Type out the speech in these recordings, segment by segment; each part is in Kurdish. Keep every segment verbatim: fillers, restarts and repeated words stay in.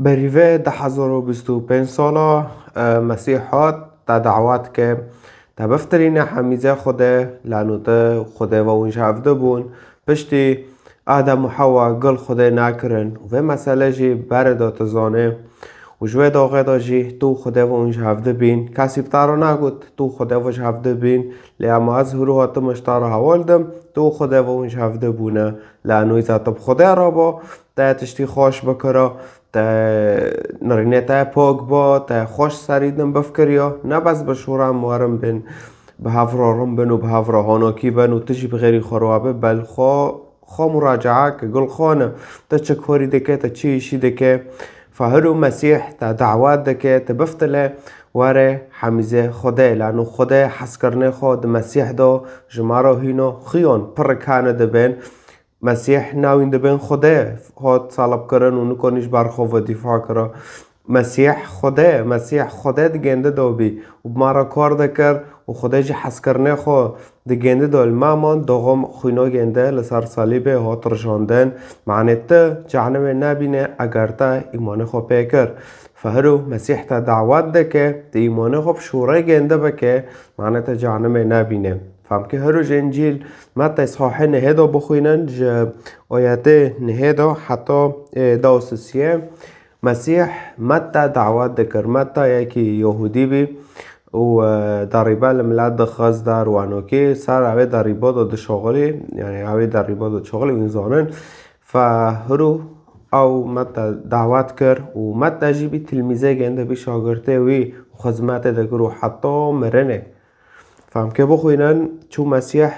Berî vê du hezar û bîst û pênc sala, e, Mesîh hat, te dawet ke, te biftirîne hemîze Xwedê, lano te Xwedê ve hûn ji hev dibûn. Piştî Adem û Hewa gul Xwedê nekirin. Û vê mesele jî berê de tu zanê. Û ji wê daxê de jî tu û Xwedê ve hûn ji hev dibîn. Kesî bi te re nagot, tu û Xwedê ve ji hev dibîn. Lê ema ez hûrû hatim ji te re heval dim, tu û Xwedê ve hûn ji hev dibûne. Lano îza tu bi Xwedê re ba, te tiştî xweş bikira, te nirînê te pok ba, te xweş serî din bifkiriya, ne bes bi şûra em werin bin, bi hev re rin bin û bi hev re honokî bin û tu jî bi xêrî xwe re be, bel xwe, xwe muracae ke gul xwe ne, te çi korî dike, te çi îşî dike, fehir û Mesîh te dawet dike, te biftile were hemîze Xwedê, lano Xwedê hezkirinê xwe di Mesîh de ji me re hîno xiyon pirikane dibin. Mesîh navîn dibên Xwedê hat salibkirin û nikonî ji ber xwe ve dîfa kira. Mesîh Xwedê, Mesîh Xwedê di gêndi de bî û bi me re kar dikir û Xwedê jî hezkirinê xwe di gêndi de li me man, doxum xwîno gêndi li ser salîbê hat rijandin. Manê tu cehnimê nebîne eger te îmanê xwe pê kir. Fehiro Mesîh te dawet dike, tu îmanê xwe bi şûrê gêndi bike, manê te cehnimê nebîne. Fehmke hiro ji Încîl Metta sahî nehê de bixwînin, ji ayetê nehê de heta, e, da û sisiyê. Mesîh Metta dawet dikir. Metta yekî Yehûdî bî û, e, derîbe li milet dixist dar wanokî. Ser ew ê derîba de dişoxilî, yanî ew ê derîba de dişoxilî, wîn zanin. Fe hiro ew Metta dawet kir û Metta jî bî tilmîzê gêndi, bî şagirtê wî û xizmetê dikir û heta mirinê. Fehmke bixwînin, çû Mesîh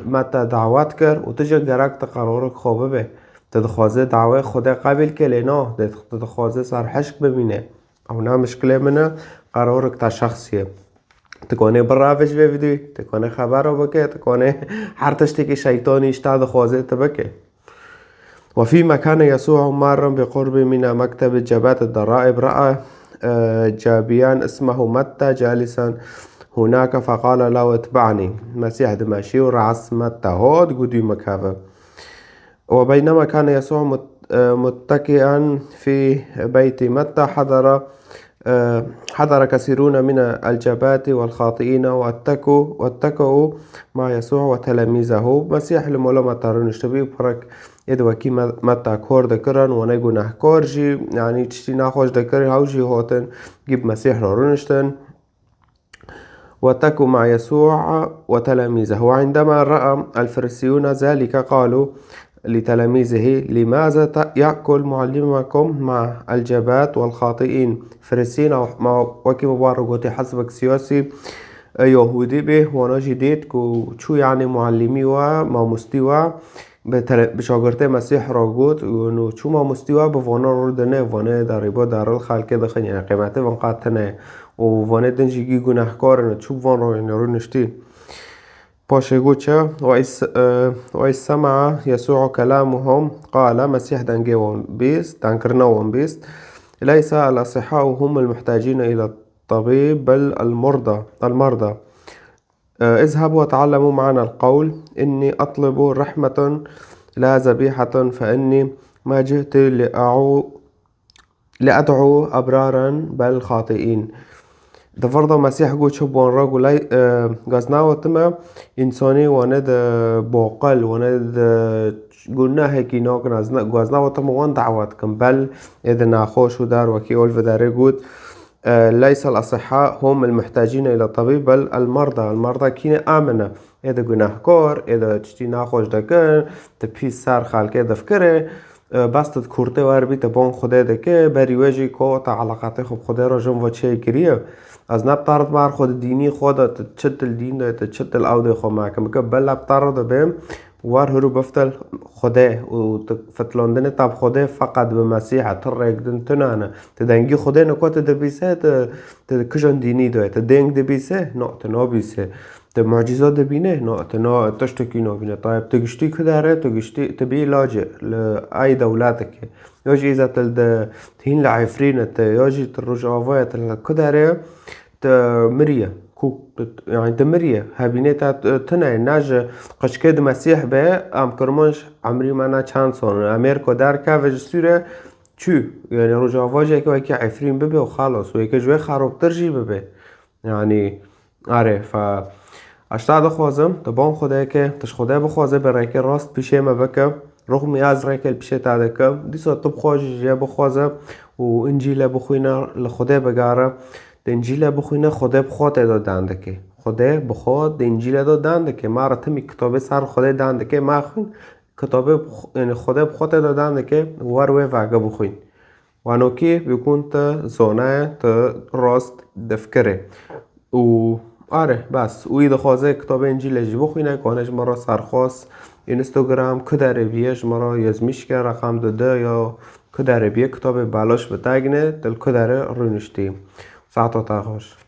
me te dawet kir û tu jî gerek tu qerorik xwe bibe. Tu dixwaze dawê Xwedê qebîl ke, lê na, tu dixwaze ser hişk bimîne. Ew ne mişkilê min e, qerorik te şexsî ye. Tu kanê bireve ji vê vîdyoyê, tu kanê xebera bike, tu kanê her tiştekî şeytanî ji te dixwaze tu bike. وفيما كان يسوع مارا بقرب من مكتب جبات الضرائب، رأى، آه، جابيا اسمه متى جالسا هناك، فقال له: اتبعني. Mesîh dimeşî û re'es Metta hat, gudî mekeve. وبينما كان يسوع مت-، آه، متكئا في بيت متى، حضر آه، حضر كثيرون من الجباة والخاطئين واتكوا، واتكوا مع يسوع وتلاميذه. Mesîh li mola Metta rûniştibî û pirek ê di wekî Me-, Metta kor dikirin, wanê gunehkar jî, yanî tiştî nexweş dikirin, hew jî hatin gî bi Mesîh re rûniştin. واتكوا مع يسوع وتلاميذه. وعندما رأى الفريسيون ذلك، قالوا لتلاميذه: لماذا ت-، يأكل معلمكم مع الجباة والخاطئين؟ Firisîn, ew, ma, wekî me bar gotî, hizbek siyasî, e, Yahûdî bê, wana jî dît ku çû, yanî, muallimî we, mamostî we, bi tele-, bi şagirtê Mesîh re got, û çû mamostî we bi vana rû dine, vanê derîba deril xelkê dixin, yanî qîmetê van qet tune, û vanê din jî gî gunehkar in, çû bi van re, yanî, rûniştî. Paşê got çi? وإذ، آه، وإذ سمع يسوع كلامهم قال، Mesîh dengê wan bîst, dengkirina wan bîst: ليس الأصحاء هم المحتاجين إلى الطبيب، بل المرضى، المرضى. آه، اذهبوا وتعلموا معنى القول، إني أطلب رحمة لا ذبيحة، فإني ما جئت لأعو-، لأدعو أبرارا بل خاطئين. Di vir de Mesîh got çi bi wan re got, lay, e, gazna we time, însanî wane di boqil, wane di gunehekî nakin, ez ne, gazna we time wan dawet kim, bel ê di nexweş û der wekî ol viderê got, e, ليس الأصحاء هم المحتاجين إلى الطبيب، بل المرضى. المرضى kî ne? Em ne. Ê di gunehkar, ê di tiştî nexweş dikin, di pîs ser xelkê difikire, e, bes tu di kurtê wer bî, tu ban Xwedê dike, berî wê jî ko te eleqetê xwe bi Xwedê re jin ve çê kiriye. Ez ne bi te re dibêjim, xwe di dînî xwe de, tu çi til dîn de, tu çi til ew dê xwe meke. Mike bela bi te re dibêm, wer hûrû biftil Xwedê û tu fitlandinê te bi Xwedê feqet bi Mesîh e, tu rêk din tune ne. Tu dengî Xwedê ne ku tu dibîse, tu, tu kijan dînî de, tu deng dibîse, no, tu nabîse. Tu mucîza dibîne? Na, tu na, tiştekî nabîne. Tayeb, tu giştî ku dere, tu giştî, tu bî lacê li ay dewletekê. Ya jî îza tu li de, tu hîn li Efrîne, tu, ya jî tu Rojavayê, tu li ku dere, tu miriye. Ku, tu, yanî tu miriye. Hebînê te, tu, tune, ne ji qeçkê di Mesîh be, em kirmanc emrî me ne çend sal in. Em êr ku derkeve ji Sûre, çû. Yani rojava jî yeke wekî Efrîn bibe û xalas. Û yeke ji wê xerabtir jî bibe. Yani, are, fe, ez te dixwazim, tu ban Xwedê ke, tu ji Xwedê bixwaze, bi rêkê rast pîşê me bike. Ruh min ez rêkê li pîşê te dikim. Dîsa tu bixwaze jê bixwaze û Încîlê bixwîne, li Xwedê bigere. Di Încîlê bixwîne, Xwedê bi xwe tê de dan dike. Xwedê bi xwe di Încîlê de dan dike. Ma re timî kitabê ser Xwedê dan dike, ma xwîn kitabê bi xwe, yani Xwedê bi xwe tê de dan dike, wer wê vege bixwîn. Wanokî bikun te zane, te rast difikire. Û are, bes. Û yî dixwaze kitabê Încîlê jî bixwîne, kane ji me re serxwest, Instagram, ku derê biye ji me re yazmış ke, reqam dide ya ku derê biye kitabê belaş bi te gine, tu li ku derê rûniştî. Saeta te xweş.